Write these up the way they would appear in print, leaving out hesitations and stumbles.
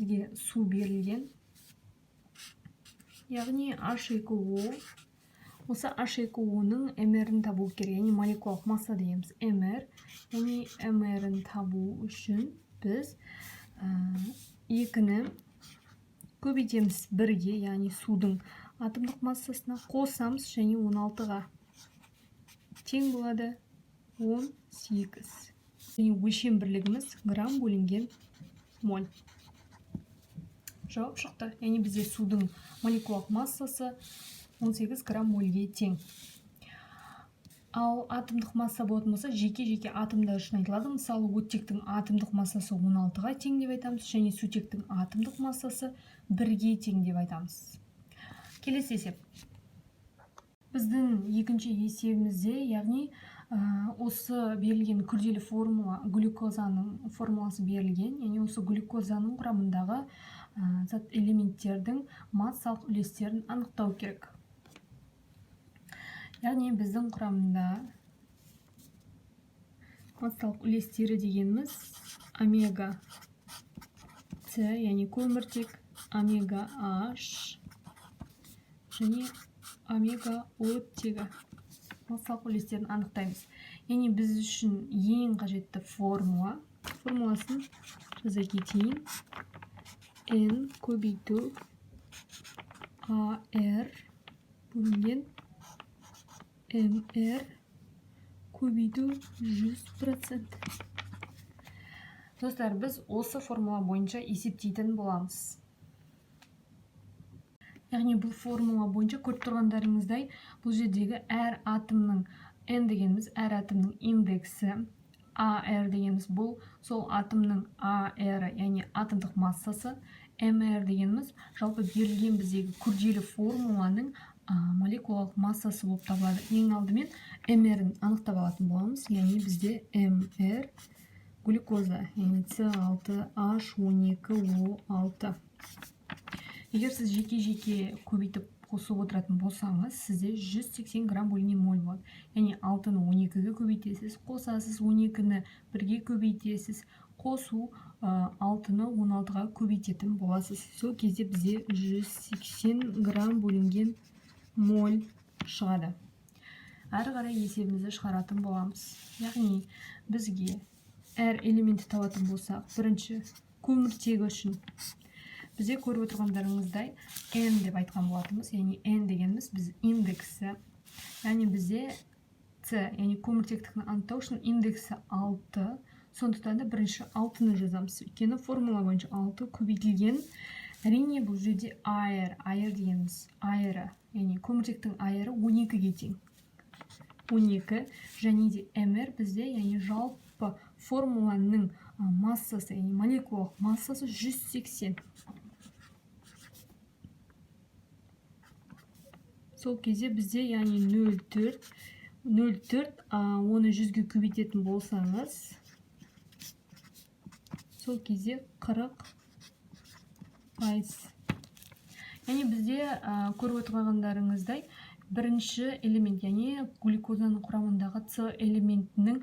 Бізге су берілген, яғни H2O. Осы H2O-ның МР-ін табу керек, яғни молекулалық масса дегеніміз МР. Яғни МР-ін табу үшін біз 2-ні көбейтеміз 1-ге, яғни судың атомдық массасына қосамыз және 16-ға тең болады 18. Және өлшем бірлігіміз грамм бөлінген моль. Жауап шықты. Яғни бізде судың молекулалық массасы 18 грамм мольге тең. Ал атомдық масса болатын болса, жеке-жеке атомдар үшін айтылады. Мысалы, оттектің атомдық массасы 16-ға тең деп айтамыз, және сутектің атомдық массасы 1-ге тең деп айтамыз. Келесі есеп. Біздің екінші есебімізде, яғни осы берілген күрделі формула, глюкозаның формуласы берілген, яғни осы глюкозаның құрамындағы зат элементтердің массалық үлестерін анықтау керек. Яғни біздің құрамында массалық үлестері дегеніміз омега С, яғни көміртек, омега H және омега оттегі массалық үлестерін анықтаймыз. Яғни біз үшін ең қажетті формула, формуласын жаза кетейін. N көбейту AR бөлінген МР көбейту 100%. Достар, біз осы формула бойынша есептейтін боламыз. Яғни бұл формула бойынша көріп тұрғандарыңыздай, бұл жердегі әр атомның N дегеніміз әр атомның индексі, AR дегеніміз бұл сол атомның AR, яғни атомдық массасы, МР дегеніміз жалпы берілген біздегі күрделі формуланың молекулалық массасы болып табылады. Ең алдымен МР-ін анықтап алатын боламыз. Яғни бізде МР глюкоза, яғни С6 H12 О6. Егер сіз жеке-жеке көбейтіп қосып отыратын болсаңыз, сізде 180 грамм бөлінген моль болады. Яғни 6-ны 12-ге көбейтесіз, қосасыз, 12-ні 1-ге көбейтесіз, қосу 6-ны 16-ға көбейтетін боласыз. Сол кезде бізде 180 грамм бөлінген моль шығады. Әрі қарай есебімізді шығаратын боламыз. Яғни бізге әр элементті табатын болсақ, бірінші көміртегі үшін бізде көріп отырғандарыңыздай N деп айтқан болатынбыз. Яғни N дегеніміз біз индексі. Яғни бізде С, яғни көміртектікті анықтау үшін индексі 6. Сондықтан да бірінші 6-ны жазамыз. Өйткені формула бойынша 6 көбейтілген. Әрине бұл жерде AR, AR дегеніміз AR, яғни көміртектің AR 12-ге тең. 12 және де МР бізде, яғни жалпы формуланың массасы, яғни молекулалық массасы 180. Сол кезде бізде, яғни 0,4, оны 100-ге көбейтетін болсаңыз, сол кезде 40%. Яғни бізде, көріп отырғандарыңыздай, бірінші элемент, яғни глюкозаның құрамындағы С элементінің,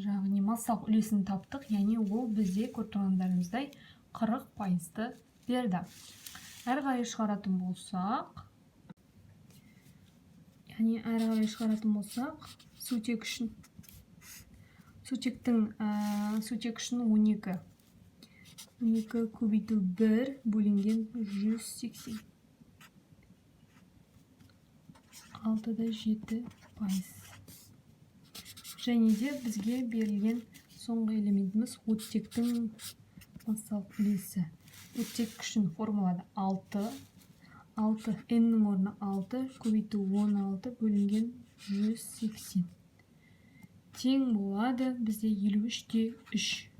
яғни массалық үлесін таптық, яғни ол бізде көріп тұрғандарыңыздай 40%-ды берді. Әрі қарай шығаратын болсақ, яғни әрі қарай шығаратын болсақ, сутек үшін, сутек үшін 12. 12 көбейту 1 бөлінген 180. 6,7%. Және де бізге берілген соңғы элементіміз оттектің массалық үлесі. Оттек үшін формулада 6, 6 N-нің орнына 6 көбейту 16 бөлінген 180. Тең болады бізде 53,3.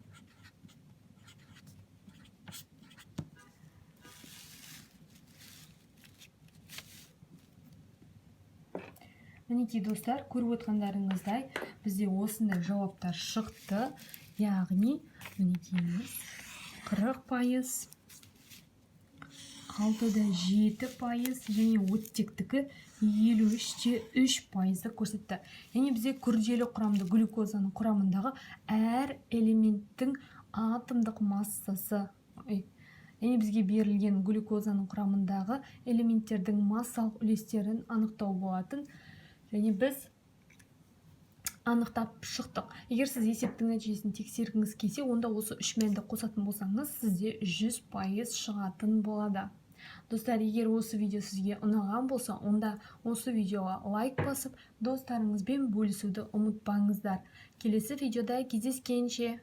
Мінекей, достар, көріп отырғандарыңыздай, бізде осындай жауаптар шықты. Яғни, мінекейіміз 40%, 6,7% және оттектікі 53,3%-ды көрсетті. Яғни бізде күрделі құрамды глюкозаның құрамындағы әр элементтің Атомдық массасы, яғни бізге берілген глюкозаның құрамындағы элементтердің массалық үлестерін анықтау болатын. Және біз анықтап шықтық. Егер сіз есептің нәтижесін тексергіңіз келсе, онда осы үш мәнді қосатын болсаңыз, сізде 100% шығатын болады. Достар, егер осы видео сізге ұнаған болса, онда осы видеоға лайк басып, достарыңызбен бөлісуді ұмытпаңыздар. Келесі видеода кездескенше!